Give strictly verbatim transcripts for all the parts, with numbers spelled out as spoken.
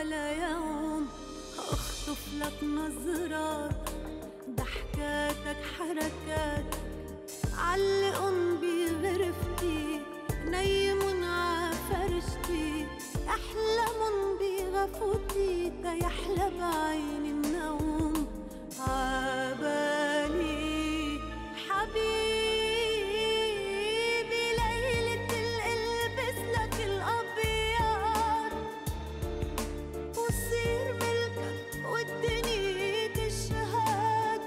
ليوم أخطف لك نظراتك، ضحكاتك، حركاتك، علقن بغرفتي، نيمن ع فرشتي، احلمن بغفوتي، تيحلى بعيني النوم. عبالي حبيبي ليلة القلب البس لك الأبيض، وصير ملكك والدنيا تشهد،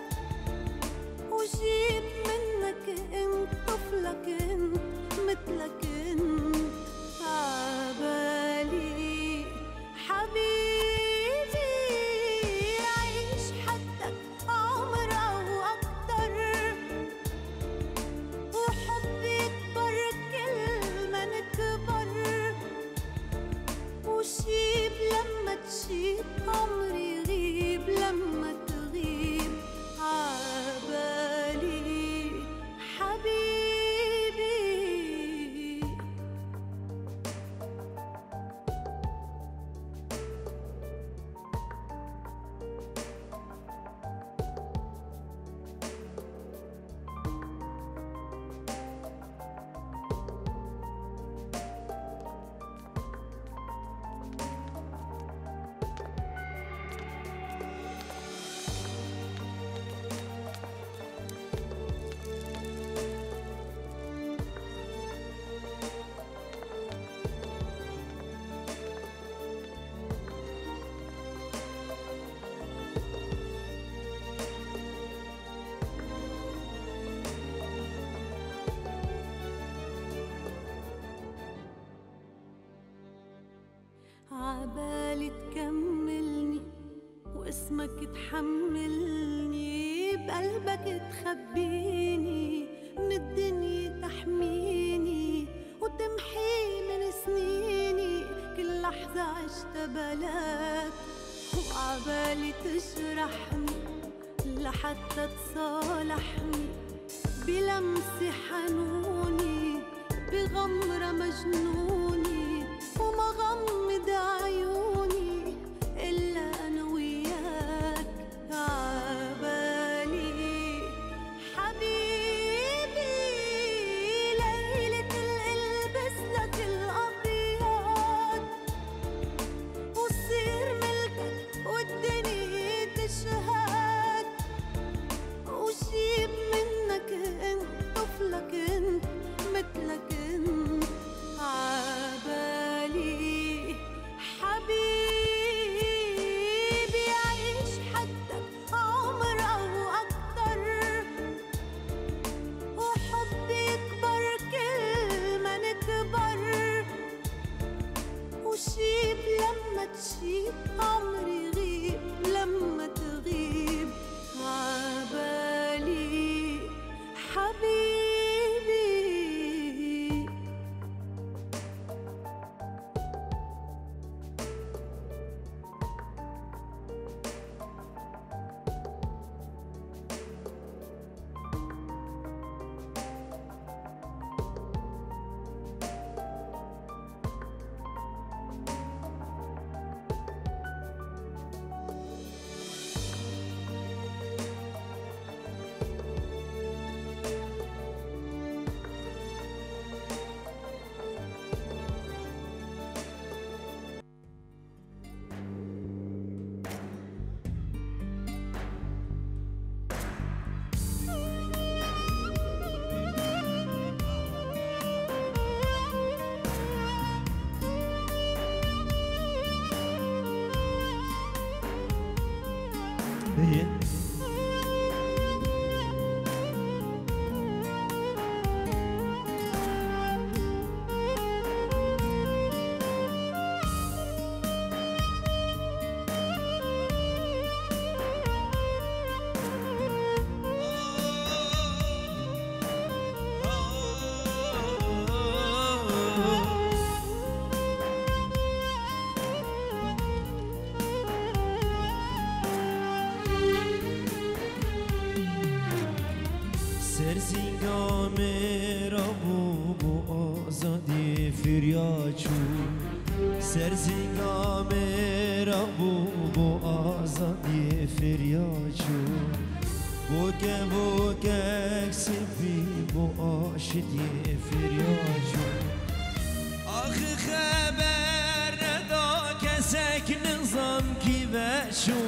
وجيب منك انت طفلك انت مثلك انت. عبالي حبيبي عيش حدك عمر أو أكتر، وحب يكبر كل ما نكبر، وشيب لما تشيب عمري يغيب لما تغيب عبالي حبيبي. عبالي تكملني واسمك تحملني، بقلبك تخبيني، من الدنيا تحميني، وتمحي من سنيني كل لحظة عشتها بلاك. وعبالي تجرحني لحتى تصالحني، بلمسة حنوني، بغمرة مجنوني، وما غمض عيوني إلا أنا وياك. عبالي حبيبي ليلة القلب البس لك الأبيض، وصير ملكك والدنيا تشهد، وجيب منك انت طفلك انت مثلك انت. عبالي حبيبي عيش حدك عمر أو أكتر، وحب يكبر كل ما نكبر، وشيب لما تشيب عمري يغيب لما تغيب عبالي حبيبي. Ser zînga me rabû bû azadî firya çû. Ser zînga me Rabû bo azadiyê ferya çû. Bo kevokek sipî bo aşitiyê ferya çû. Axi xeber neda kesek nizan kî veçû.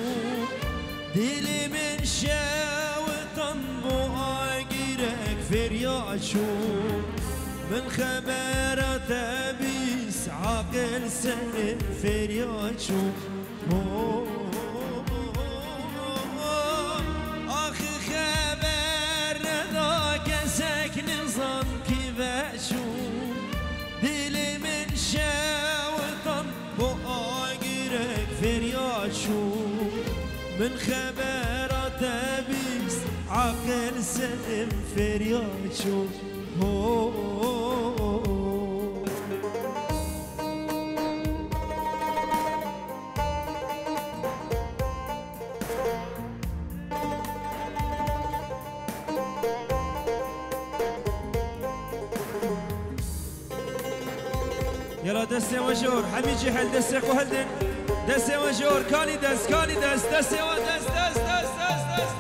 Dilê min şewitan bo agirek ferya çû. Min xebera te bîst aqil serim ferya çû. Ho, ho, ho, ho. Axi xeber neda kesek nizan kî veçû. Dilê min şewitan bo agirek ferya çû. Min xebera te bîst aqil serim ferya çû. Ho, ho, ho, ho. Yala destê we jor, hemî cî hel destê xwe hildin. Destê we jor, kanî dest, kanî dest, destê we dest, dest, dest, dest, dest, dest.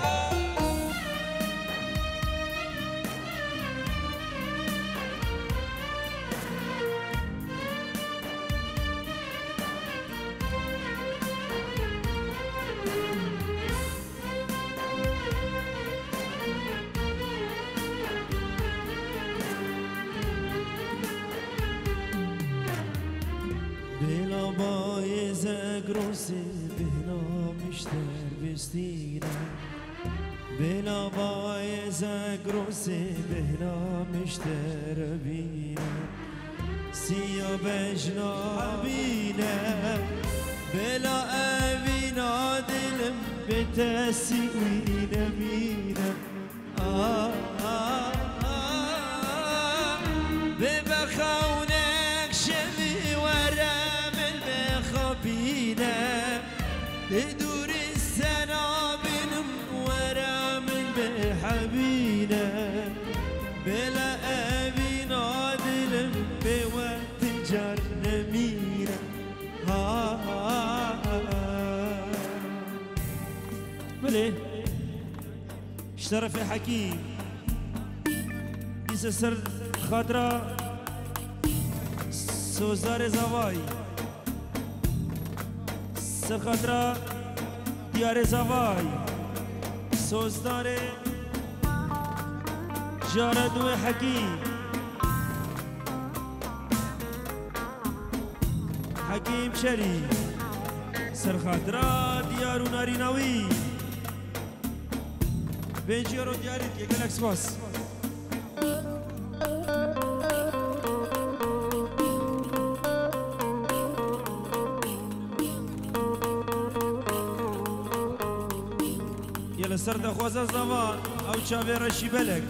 Bêla bayê Zegrosê, bêhna mişter bistîne. Bêla bayê Zegrosê, bêhna mişter bîne. Siya bejna bîne, bêla evîna dilim bê tesî wî nemîne. Ah, ah, ah, bê bexewnek şevî were min bixapîne. Lê dûrî sena bînim were min bihebîne. Bêla evîna dilim bê we ti car nemîne. Ha, ha, ha, ha. Belê. Ji terefê Hekîm. Dîse ser xatira Sozdarê Zavay. Ser xatira Diyarê Zavay. Sozdarê Jara Duê Hekîm. Hekîm Çelî. Ser xatira diyar û narîna wî. Pêncî euro diyarî dike, gelek spas. Yê li ser daxwaza zava ew çavê reşî belek.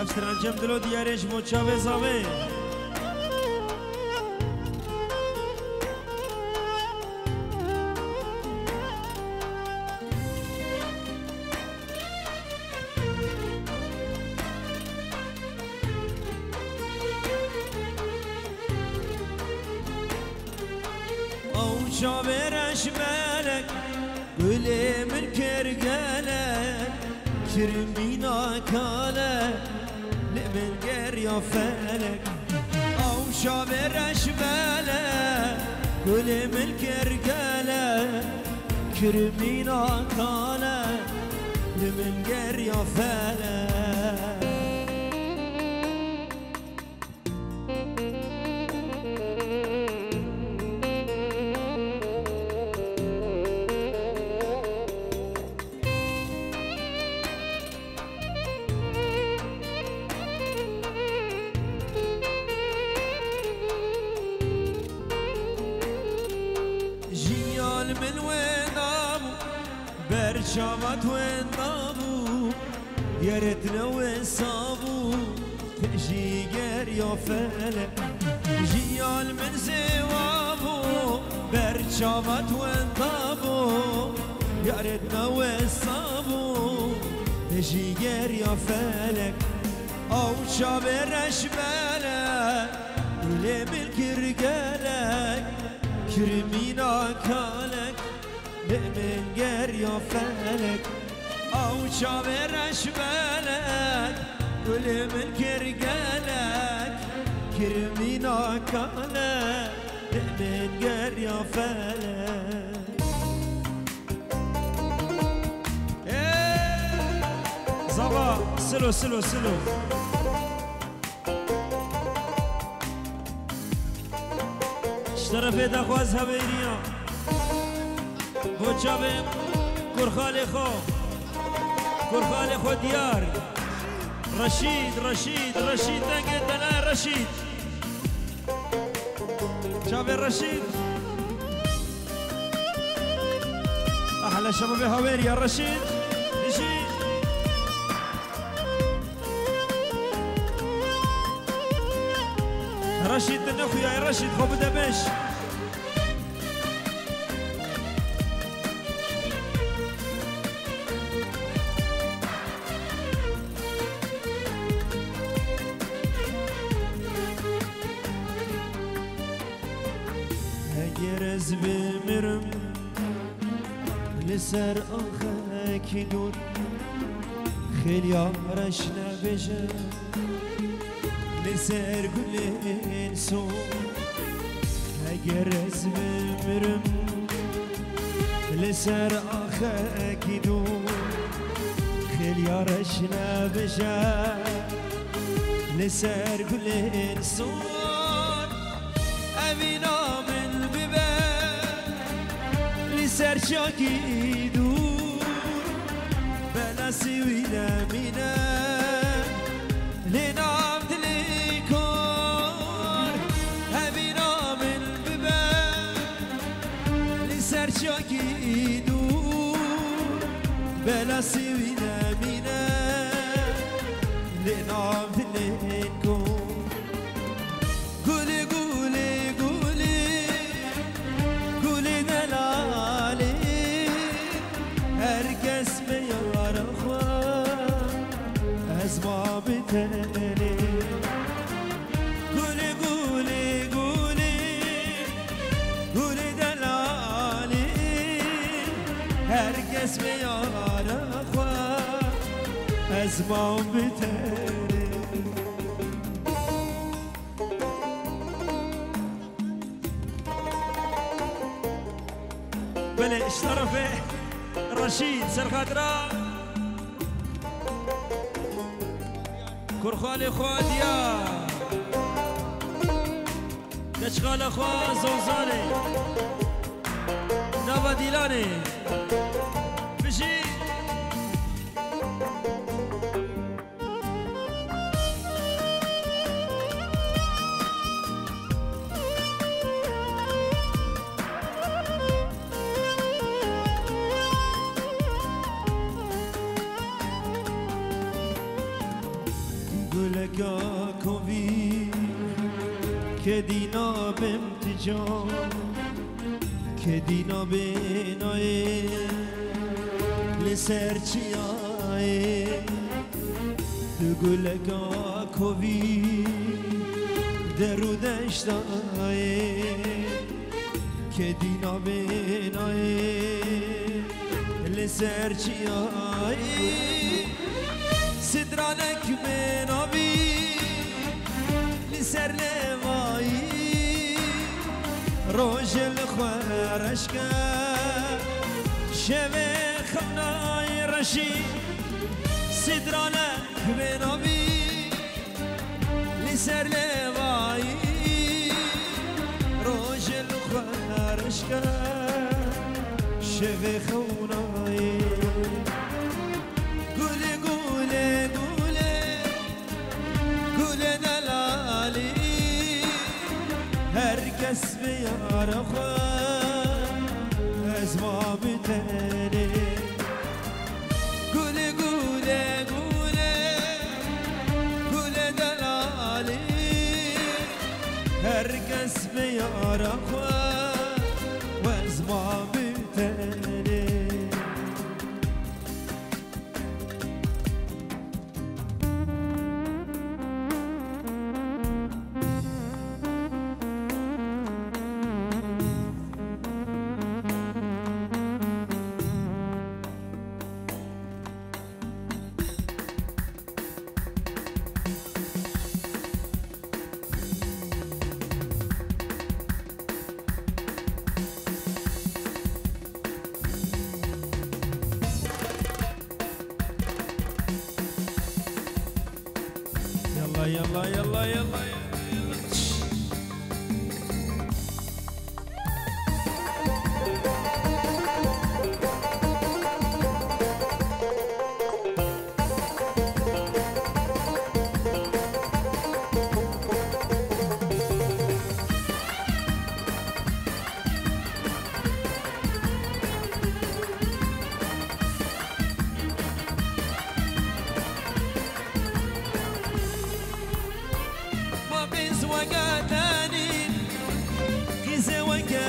Ev strancem dilo diyarê ji bo çavê zavê. Ew çavê reş belek, gulê min kir gelek, kirmîna kale, li min geriya felek. Ew çavê reş belek, gulê min kir gelek, kirmîna kale, li min geriya felek. Jiyan min wenda bû, ber çavat wenda bû, yerê tine wesa bû, jîger Geriya felek, jiyan min zêwa bû, ber çavat wenda bû, yaret me wesa bû, te jî geriya felek, ew çavê reş belek, gulê min kir gelek, kirmîna kalek, Lê min geriya felek, ew çavê reş belek, gulê min kir gelek, kirmîna kalek, lê min geriya felek. Ê! Zava, silo, silo, silo. Ji terefê daxwaz hevêriya bo çavê kurxalê xwe, kurxalê xwe diyar. Reşîd, Reşîd, Reşîd, dengê te ne Reşîd. Çavê Reşîd. Ehle şebabê hevêriya Reşîd. Dijî. Reşîd, tu nexuyaye, Reşîd, xwe bide beş. Eger ez bimirim, Li ser axekî dûr, xêlya reş nebêje, li ser gulên sor. Eger ez bimirim, li ser axekî dûr, xêlya reş nebêje, li ser gulên sor. Evîna min bibe li ser çakî dûr, belasî wî nemîne li nav dilê kor. Evîna min bibe li ser çakî dûr, belasî wî nemîne li nav dilê kor. Gulê, gulê, gulê, gulê delalê, her kes bi yara xwe, ez ma bi tenê. Gulê, gulê, gulê, gulê delalê, her kes bi yara xwe, ez ma bi tenê. Belê, ji terefê Reşîd, ser xatira kurxalê xwe diya, keçxalê xwe Zozanê, nava Dîlanê. Bijî. Guleka kovî, kedî nabim ti can. Kedî nabê nayê li ser çiyayê, tu guleka kovî der û deştayê. Kedî nabê nayê li ser çiyayê, sidranek bê navî li ser lêvayî. Rojê li xwe reşke, şevê xewnayê reşî, sidranek bê navî li ser lêvayî. Rojê li xwe reşke, şevê xewnayê. Gulê, gulê, gulê, gulê delalî, her kes bi yara xwe, ez ma bi tenê. Gulê, gulê, gulê, gulê delalî, Her kes bi yara xwe, we ez mam bi tenê. Yalla, yalla, yalla, yalla, yalla. Ma biz weke tenîn, qîzê weke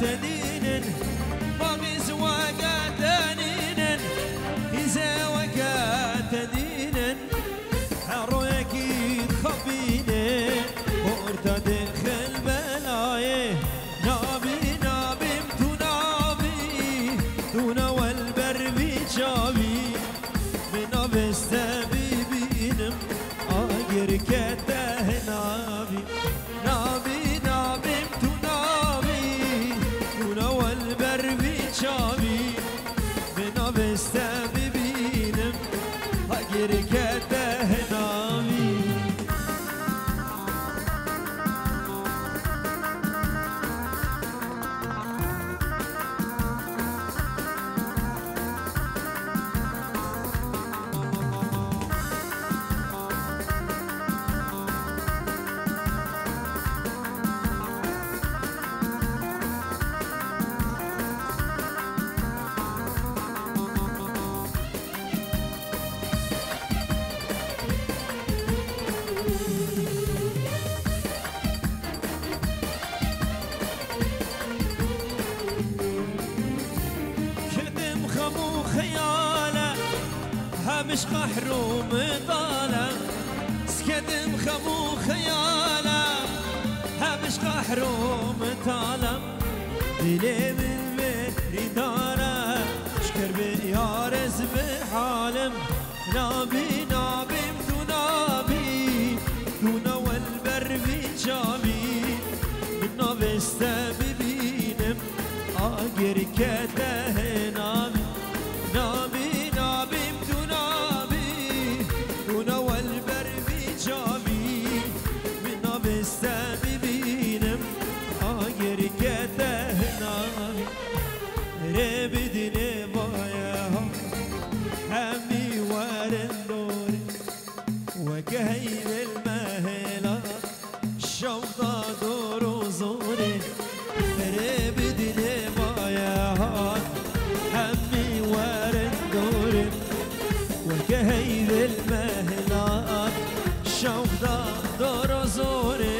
tenînin. Ma biz weke tenînin, qîzê weke tenînin. Her royekî dixebîne, orta dixil belayê. Nabî, nabîm, tu nabî, tu ne wel ber vî çavî. Min avêste bibînim, agir kete navî. Nabî, nabîm, tu nabî, tu ne wel ber vî çavî. Min avêste bibînim, agir kete navî. Kedim xem û xeyale, hem ji qehr û mitale. Skedim xem û xeyale, hem ji qehr û mitale. Dilê min berîdar e, ji kerbê yar ez bi halim. Nabî, nabîm, tu nabî, tu ne wel ber vî çavî. Min avêste bibînim, agir kete navî. Nabî, nabîm, tu nabî, tu ne wel ber vî çavî. Min avêste bibînim, agir kete navî. Rê bidinê baye ha, hemî werin dorê. Weke heyvêl mehela, şewq da dor û zorê. Rê bidinê baye ha, hemî werin dorê. Weke heyvêl mehela, şewq da dor û zorê.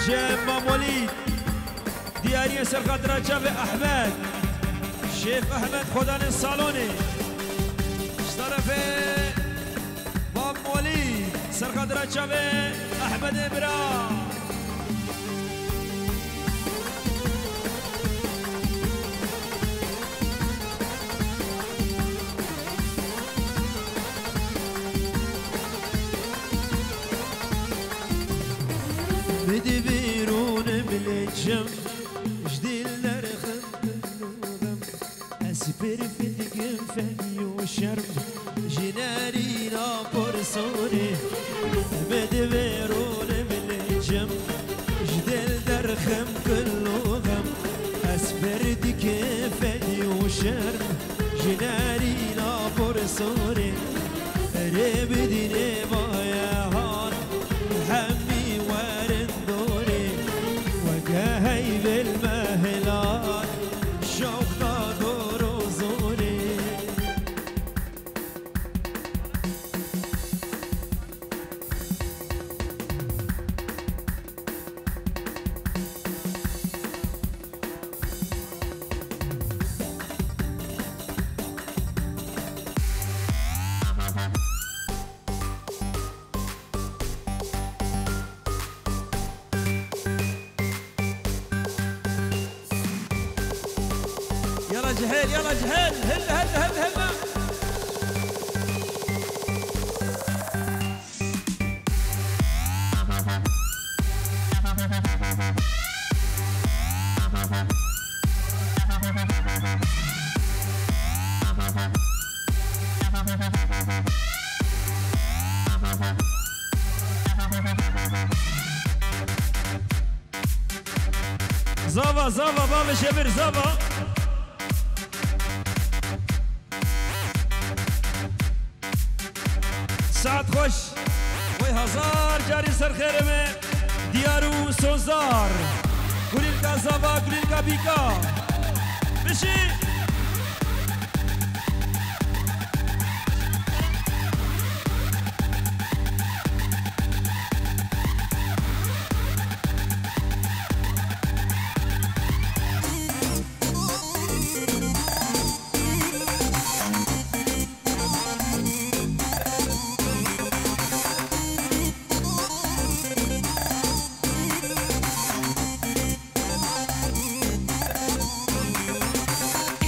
Ji Mamolî diyariyê ser xatira çavê Ehmed. Şêf Ehmed Xodanê Salonê. Ji tarafê Mamolî ser xatira çavê Ehmedê bira. Bi divîrûnim lêçim, ji dil derxim dilûxim. Ez pir fitkim fedî û şerm, ji nerîna pirsonê. Min divê rolim lêçim, ji dil derxim kilûxim. Ez pir dikim fedî û şerm, ji nerîna pirsonê. Rê bidinê baye hat, hemî werin dorê. Weke heyvêl mehela, şewq da dor û zorê. Yala cihêl, yala cihêl. Hilde, hilde, hilde, hilde. Zava, zava, bavê Şevir, zava. Saet xweş. Wey hezar carî ser xêrê me. Diyar û Sozar. Gulîlka zava, gulîlka bîka. Bijî.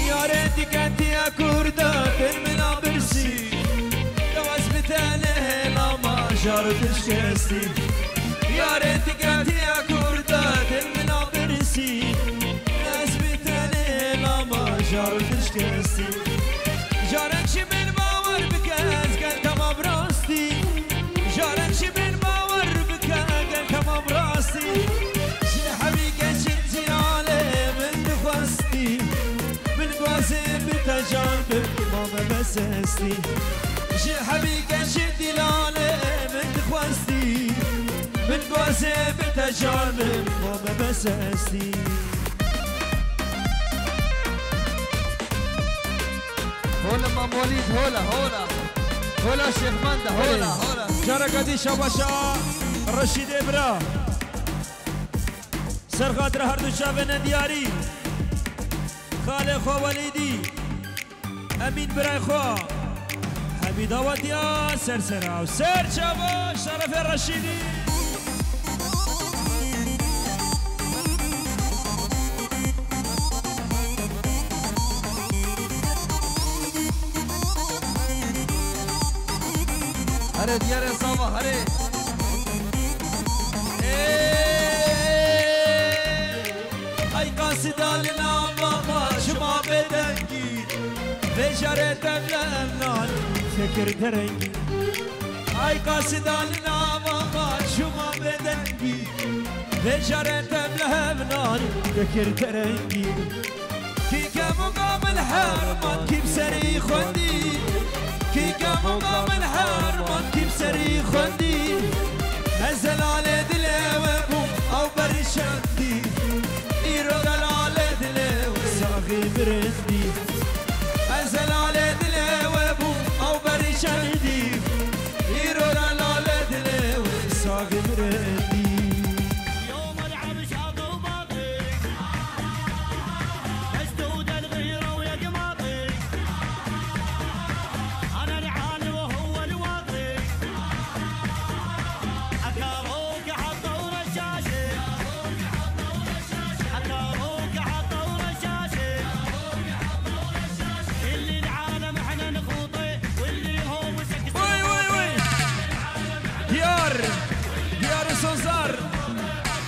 Yarê diketiya Kurda, din min a birsî. Dew ez bi tenê hêlama, jar û tişkestî. Yarê diketiya Kurda, din min a birsî. Ez bi tenê hêlama, jar û tişkestî. Carek ji min bawer bike, ez gel temam rastî. Carek ji min bawer bike, gel temam rastî. Ji hemî keçin cîranê min dixwestî. Min guazê bi te car bim, mame bes estî. Ji hemî keçin dîlanê min dixwestî. Min guazê bi te car bim, mame bes estî. Hola Mam Welîd, hola, hola. Hola Şêx Mende, hola, hola. Careka dî şabaşa Reşîdê bira. Ser xatira her du çavê nediyarî. Xalê xwe Welîdî. Emîn birayê xwe. Hemî dawetiya ser sera û ser çava şerefê Reşîdî. Here diyarê zava, here. Ê! Ay qasida li nava ma çima bêdengî, vê carê devle nan fikir derengî. Ay qasida li nava ma çima bêdengî, vê carê devle nan fikir derengî. Kî kemoka min herman, kî bi serî xwendî. Kî kemoka min herman, kî bi serî xwendî. Ez zelalê dilê we bûm, ew berî çendî. Îro delalê dilê we saxî mirindî. Ez zelalê dilê we bûm, ew berî çendî. Îro delalê dilê we saxî mirindî. Vay, vay, vay. Diyar. Diyar û Sozar.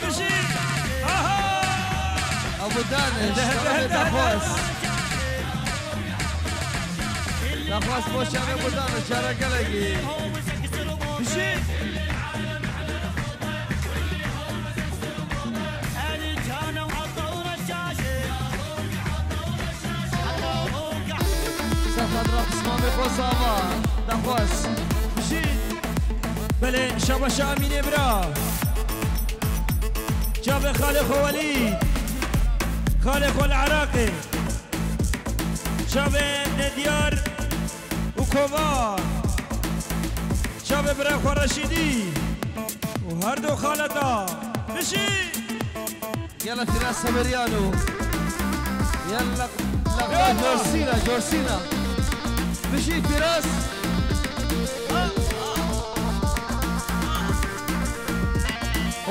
Bijî. Aha. Abudan, Hende, hende, şerefê hende, hende. Daxwaz. Daxwaz bo şevê Abudan, cara gelekî. Bijî. Sefadra pismamê xwe zava, daxwaz. Bijî. Belê, şabaşa Emînê bira. Çavê xalê xwe Welîd. Xalê xwe li Iraqê. Çavê Nediyar û Kovan. Çavê bira xwe Reşîdî. Û her du xaleta. Bijî. Yala Firas Semeriyano. Yala, la, la, Corsîna, Corsîna. Bijî Firas.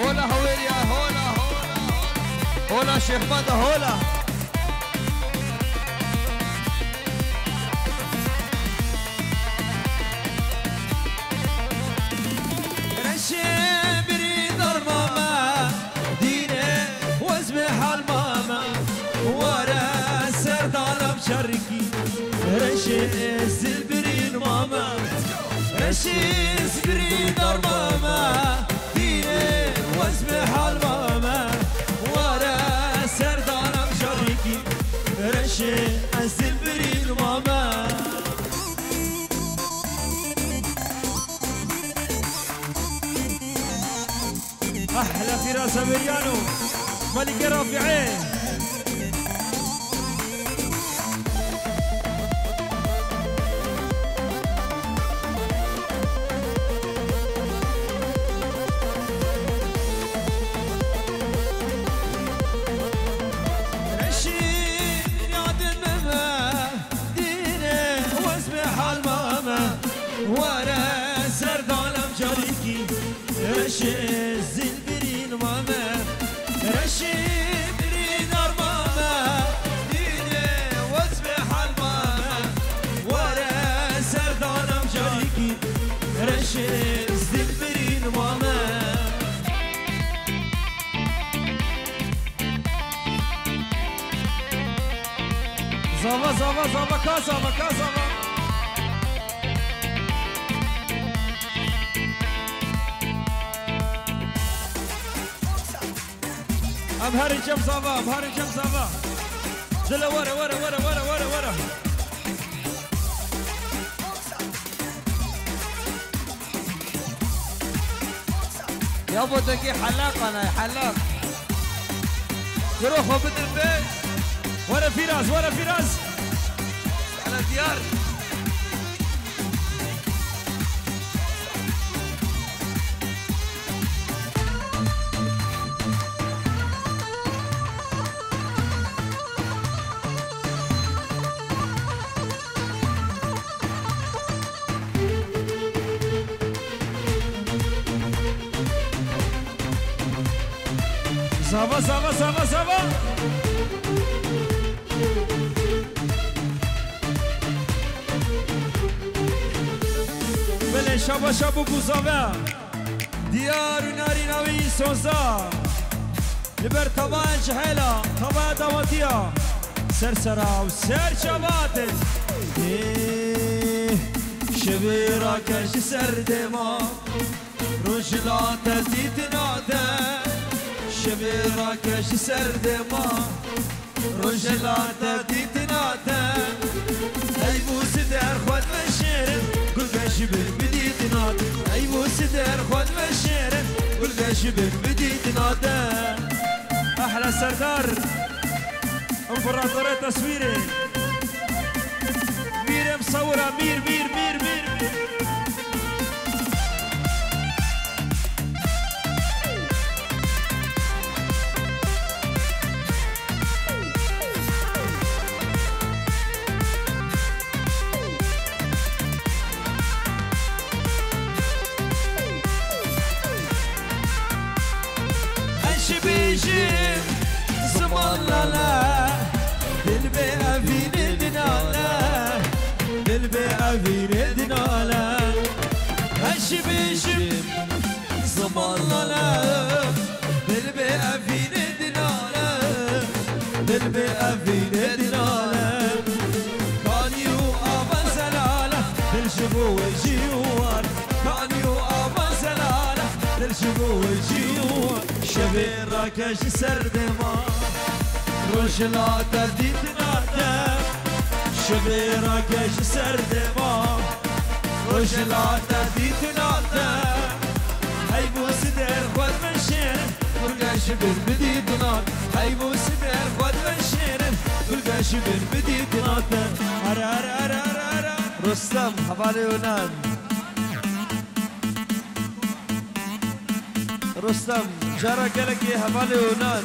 Hola Hawêriya, hola, hola, hola. Hola Şêxmada, hola. Şerikî reşê zilbirîn mame, reşê zilbirîn dar mame, dînê wez bi hal mame, ware serdanam şerikî reşê zilbirîn mame. Ehla Fîra Severyano, Melike Rafi'e. Reşî yadime me, dîne wez bi hal mame, ware serdanem carîkî. Reşê zilbirîn mame, reşê birîn armame, dîne wez bi hal mame, ware serdanam carîkî, reşê zilbirîn mame. Zava, zava, zava, ka zava, ka zava. Em herin cem zava, em herin cem zava. Dile were, were, were, were, were, were. Ya bo tekî helaq ana, helaq. Giro xwe bidin vê. Were Fîraz, were Fîraz. Hele diyar. Zava, zava, zava, zava. Belê şaba şabo ku zave. Diyar û narîna wî sonza. Li ber tavaya cihela, tavaya dawetiya. Ser sera û ser çavate. Ê, şevê rake ji ser dema. Roj late dîtina te. Şevê rake ji ser dema. Roj late dîtina te. Ey bû sider xwe diveşêrin, gul be ji bin bi dîtina te. Ey bû sider xwe diveşêrin, gul be ji bin bi dîtina te. Ehla Serdar, împeratorê teswîrê. Mîrê misewira, mîr, mîr, mîr, mîr, mîr. Ez jî bêjim ziman lale, dil bê evînê dinale, dil bê evînê dinale. Ez jî bêjim ziman lale, dil bê evînê dinale, dil bê evînê dinale. Kanî û ava zelale, dil ji bo wê jî war. Kanî û ava zelale, dil ji bo wê jî war. Şevê rake ji ser dema, roj late dîtina te. Şevê rake ji ser dema, roj late dîtina te. Hey bû sider xwe diveşêrin, gulge ji bin bi dîtina te. Hey bû sider xwe diveşêrin, gulge ji bin bi dîtina te. Ara, ara, ara, ara, ara. Rustem, hevalê Yunan. Rustem, cara gelekî hevalê Yunan.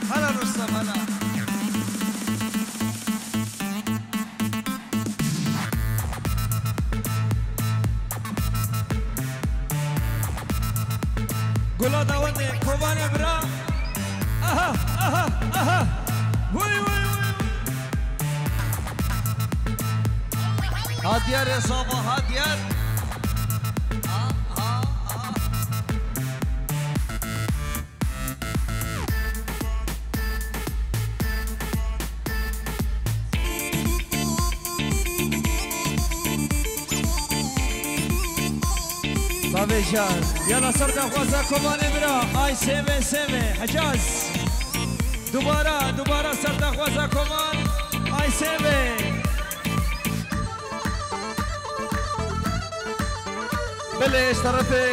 Hala Rustem, hala. Gula dawetê, Kobanê bira. Aha, aha, aha. Huy, huy, huy, huy. Hadiyar e zava, hadiyar. Hecaz. Yala ser daxwaza komanê bira. Ay seve seve. Hecaz. Dubara, dubara ser daxwaza koman. Ay seve. Belê, ji terefê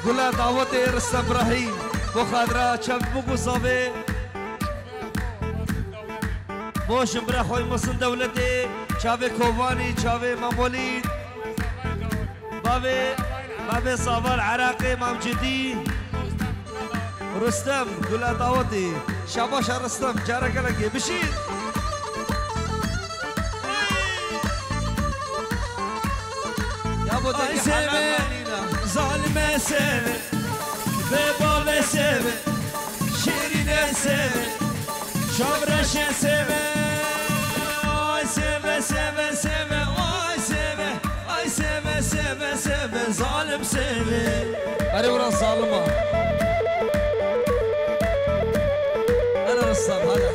gula dawetê Ristem Brahîm. Bo xadra çem bû ku zavê. Bo jimbira xwe Musin Dewletê, çavê Kovanî, çavê Mamolî. Bavê, bavê Saval Iraqê, Mam Cidî. Rustem, gula dawetê. Şabaş e Rustem, cara gelekê. Bişî. Ya bu da Ay bir seve, halal manîna. Zalime seve, bê bavê seve, şirîne seve, şavreşe seve. Ay seve, seve, seve, ay seve. Ay seve, seve, seve, zalim seve. Erê wira zalima. Erê Rustem, hadi.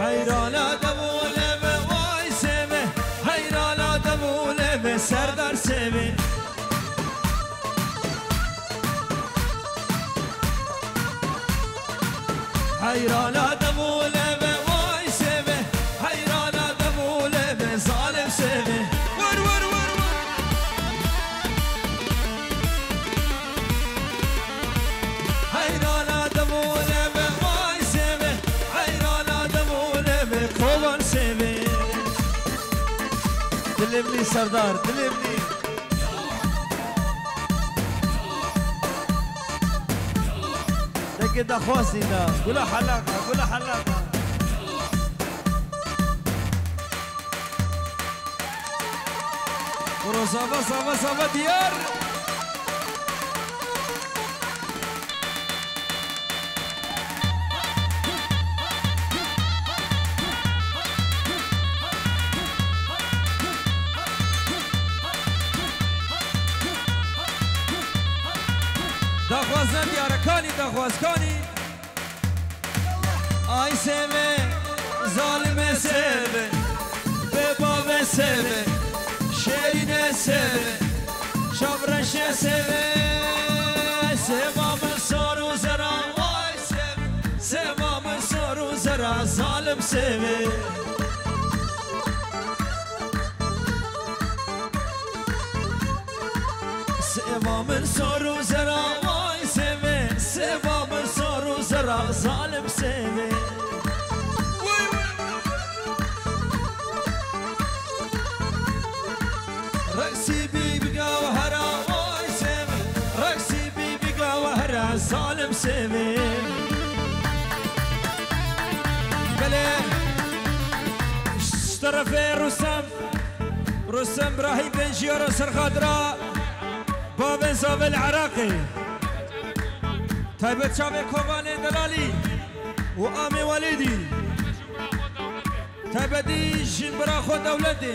Heyrana devûle ve vay seve. Heyrana devûle ve Serdar seve. Heyrana devûle ve vay seve. Heyrana devûle ve zalim seve. Vur, vur, vur, vur. Heyrana devûle ve vay seve. Heyrana devûle ve kovan seve. Dilimli Serdar, dilimli. Dengê daxwazî da. Gula helaqa, gula helaqa. Bro, zava, zava, zava diyar. Daxwaz nediyare, kanî daxwaz, kanî. Ay seve, zalime seve, bê bavê seve, şêrîne seve, şavreşe seve, seva min sar û zera, ay seve, seva min sar û zera, zalim seve. Seva min sar û zera, vay seve, seva min sar û zera, zalim seve. Reqsî bî bi gawhera, vay seve, reqsî bî bi gawhera, zalim seve. Belê, ji terefê Rûsem. Rustem Brahîm, pênc jiyara ser xatira bavên zavê li Iraqê. Taybet çavê Kovanê Delalî û Amê Welîdî. Taybetî jin bira xwe dewletê.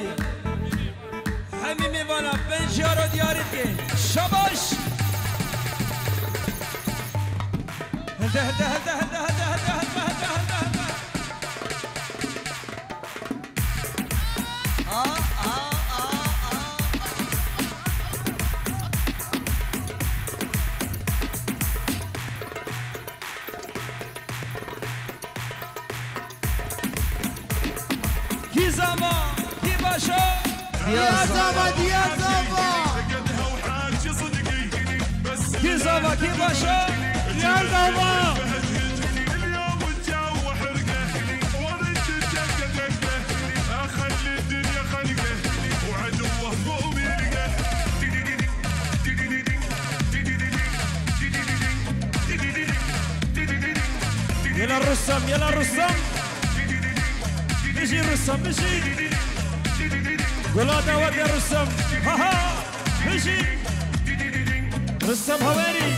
Hemî mêvana pênc jiyara diyarî dike. Şabaş! Helde, helde, helde. Kî zava, kî baş e? Diyar zava, diyar zava. Kî zava, kî baş e? Diyar zava. Yela Rustem, yela Rustem. Bijî Rustem, bijî. Gula dawet ya Rustem. Ha ha. Bijî. Rustem Hawerî.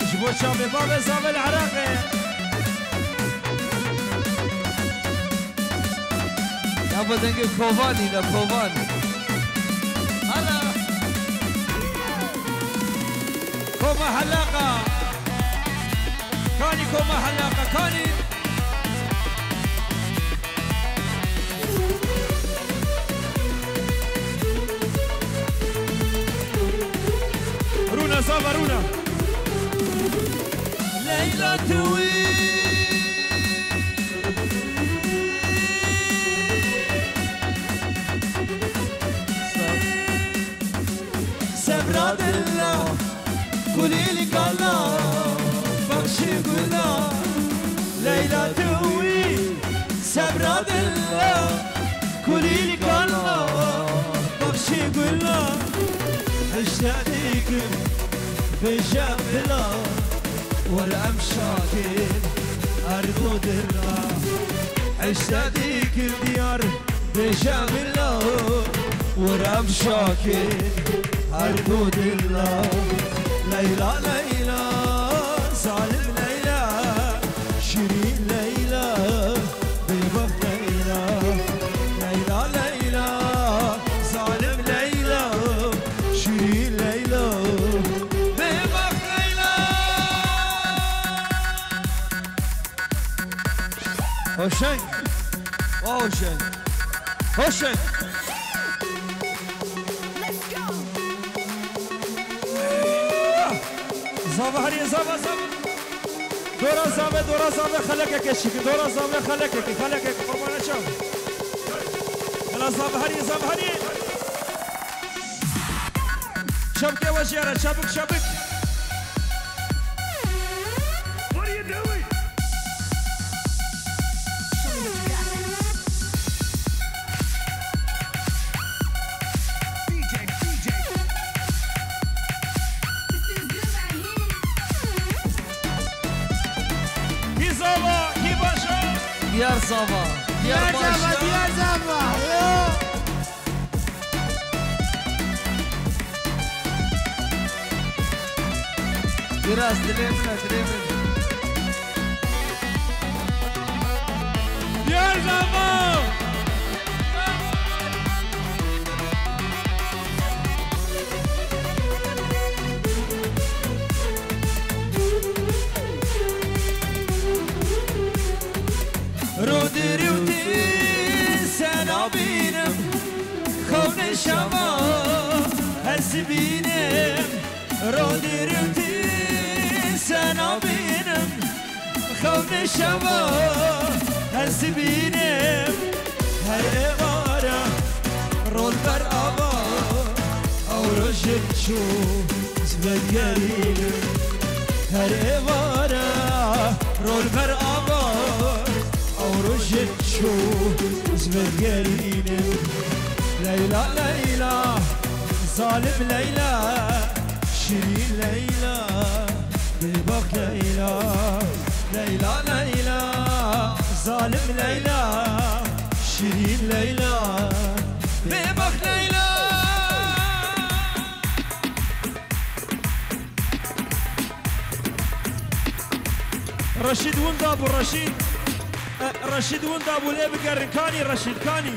Ji bo çavê bavê zavê li Iraqê. Ya bi dengê Kovanî ne, Kovanî. Hala. Koma helaqa. Kanî koma helaqa, kanî. Tewî. Sebra dila, kulîlî kala, bexşî gula, Leyla tewî. Sebra dila, kulîlî kala, bexşî gula, hişte dikim, bêje bila, were em şakê, her du dila, hişte dikim diyar. Bêje bila, were em şakê, her du dila. Leyla, Leyla, zalim Leyla, şîrîn Leyla, bêbext Leyla. Leyla, Leyla, zalim Leyla, şîrîn Leyla, bêbext Leyla. Hoşeng. Hoşeng. Hoşeng. Zava herî, zava, zava. Dora zave, dora zave, xelekeke şikir. Dora zave, xelekeke, xelekeke. Qurbana çav. Yala zave herî, zave herî. Çabuk yavaş yara, çabuk, çabuk. What are you doing? Kî zava, kî başa? Diyar zava. Diyar başa. Diyar zava, diyar zava. Yo. Biraz dilê min e, dilê min. Diyar zava. Rodirî û tî sena bînim. Xewne şeva ez bînim, rodirî tî sena bînim. Xewne şeva ez bînim, her êvara rol ber ava, ew rojin çû ez vegerînim. Her êvara rol ber ava, ew rojin çû ez vegerînim. Leyla, Leyla, zalim Leyla, şirîn Leyla, bêbax Leyla. Leyla, Leyla, zalim Leyla, şirîn Leyla, bêbax Leyla. Reşîd winda bû, Reşîd. E, Reşîd winda bû, lê bigerin. Kanî Reşîd, kanî.